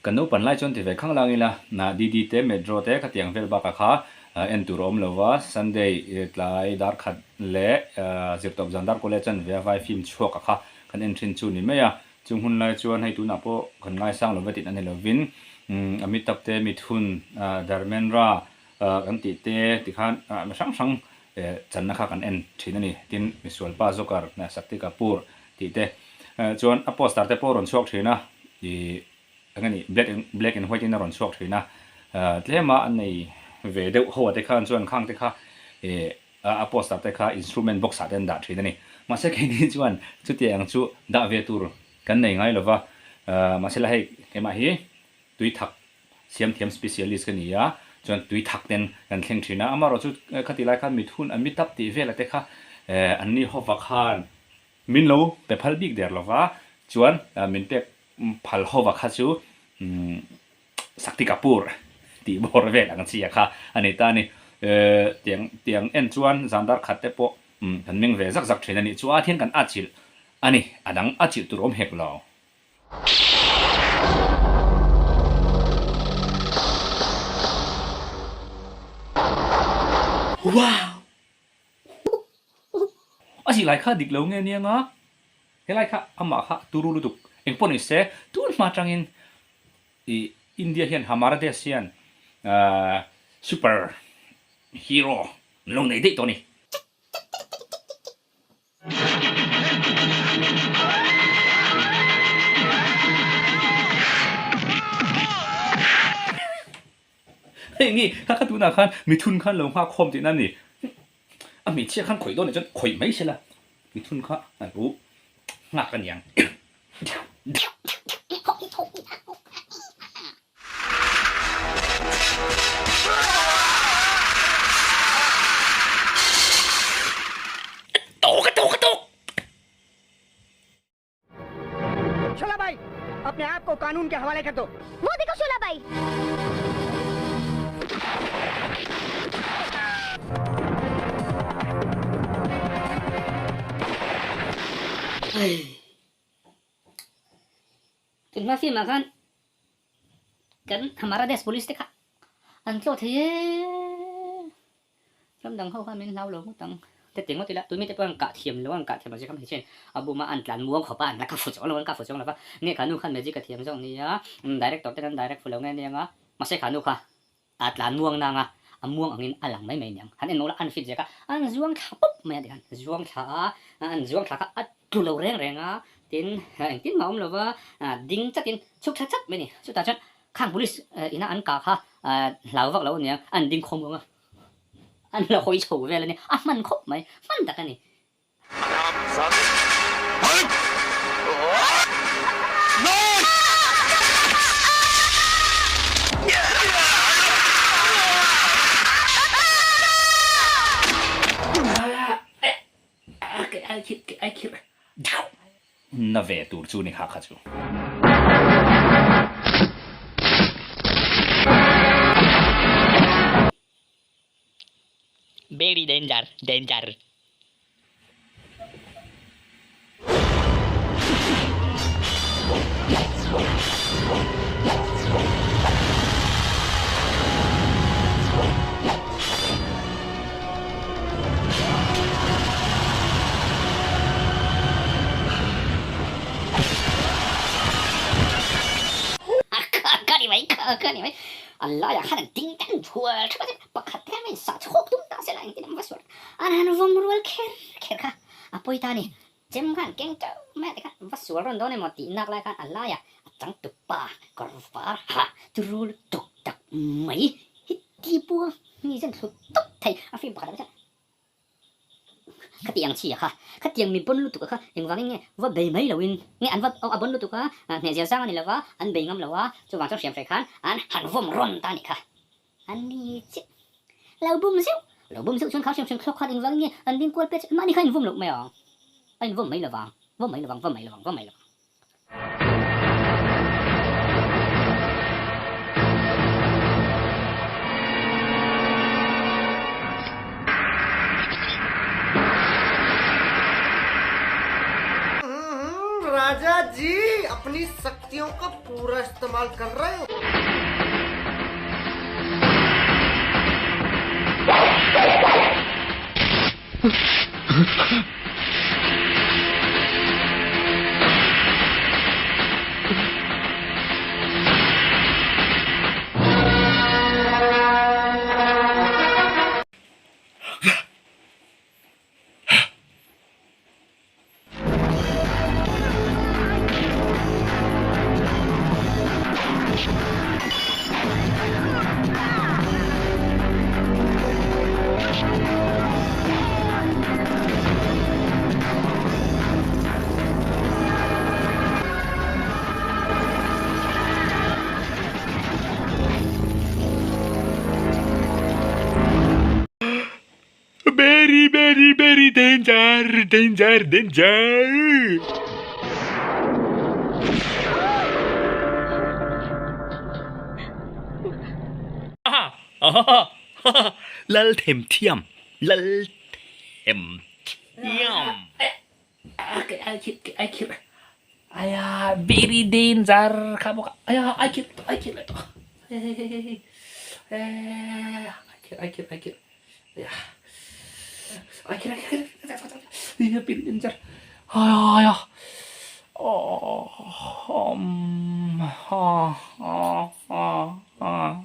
Kan naupan lai chuan ti ve khang lang ila, DD te, Metro te khatiang vel bakah kha en tur a awm lo va, Sunday tlai dar khat leh zirtawp zan dar kawleh chuan ve a vai film chhuak a kha kan en thin chu ni mai a. Chung hun lai chuan hei tunah pawh kan ngaisang lo vetin a ni lovin Amitabh te, Mithun, Dharmendra kan tih te tikhan mi hrang hrang channa kha kan en thin a ni. Tin, misualpa Joker, Shakti Kapoor tih te chuan a poster te pawh a rawn chhuak thin a, ih eng a nih black and black and white in a rawn chhuak thin a, tlema a nei ve deuh ho te khan chuan khang te kha ih a poster te kha instrument box ah te an dah thin a ni. Mahse keini chuan chutiang chu dah ve tur kan nei ngai lova, mahse la hei keimah hi tui thak siam thiam specialist ka ni a, chuan tui thak ten kan thleng thin a, amaherawh chu khati lai khan mithun a mitap tih vela te kha an ni hova khan min lo pe phal bik der lova, chuan min pek phal hova kha chu Shakti Kapoor tih bawr vel ang chi a kha a ni ta a ni. Tiang tiang en chuan zan dar khat te pawh kan meng ve zak zak thin a nih chu a thian kan atchilh a ni, a dang atchilh tur awm hek lo. Wow! A zilai kha dik lo nge nia nga? Helai kha amah kha turu lutuk eng pawh ni se tun hma atangin ih India hian Hamara Desh hian super hero an lo nei daih tawh a ni. Hei nge kha kha tunah khan mithun khan lo nghak khawm tihna a ni. A hmeichhia khan khawih dawn nih chuan khawih mai sela mithun kha a lo nghak a niang. Tawk a tawk a tawk! Shola भाई अपने आप को कानून के हवाले कर दो वो देखो शोला भाई Tunhma film ah khan kan Hamara Desh Police te kha an tlawh thei e. Ram dang ho khan min hlau lo ngawt ang. Te ti ngawt ila tun mite pawh an kah thiam lo a, an kah thiam lo zia kha hmeichhia in a bum a, an tlan muang khawp a, an la ka fu chuang lo, an kah fu chuang lo va. Nge kha nu khan magic a thiam zawk nia, director ten an direct fu lo nge nia nga, mahse kha nu kha a tlan muang nang a, a muang angin a lang mai mai niang. Han en mawh la an fit zia kha an zuang thla pawp mai a ti khan, zuang thla a, an zuang thla kha a tlu lo reng reng a, tin engtin mah a awm lo va, ding chatin chhuk thla chat mai a ni. Chutah chuan khang police ina an kah kha hlau vak lo a niang, an ding khawm vang a, an la hawi chho vel a ni, a hman khawp mai, hman tak a ni. Na ve tur chu ni kha kha chu. Very danger, danger. Ka ni mai, ka ni mai. A laiah khan an ding tan thual thual a, pakhat te hian sah chhawk tum ta sela engtin an va sual. An han vawm rual kher kher kha a pawi ta a ni. Chem khan keng teuh mai a ti khan va sual rawn dawn emaw tih nak lai khan a laiah a changtu pa kawr var ha chu rul tuk tak mai hi ti pua mi zen thlu tawp thei a film pakhat ah chuan Khatiang chhia kha, khatiang mi bon lutuk a kha engvangin nge va bei mai loin nge an va a bon lutuk a, hneh zir zang a ni lova, an bei ngam lo a, chuvang chuan hriamhrei khan an han vawm rawn ta a nih kha. An ni chiah lo bum zeuh, lo bum zeuh chuan kha hriamhrei thlawk khan engvangin nge an ding kual pet mahni kha a invawm loh mai ang, a invawm mai lovang, vawm mai lovang, vawm mai lovang, vawm mai lovang. Raja. जीजा जी अपनी शक्तियों का पूरा इस्तेमाल कर रहे हो। Very very very danger danger danger. Lal them thiam lal them thiam. Aya very danger kha bawk a aya ai khirh tawh ai khirh leh tawh hei hei hei hei ai khirh ai khirh ai khirh aya ai khirh ai khirh ai khirh very danger aya aww ha ha ha ha.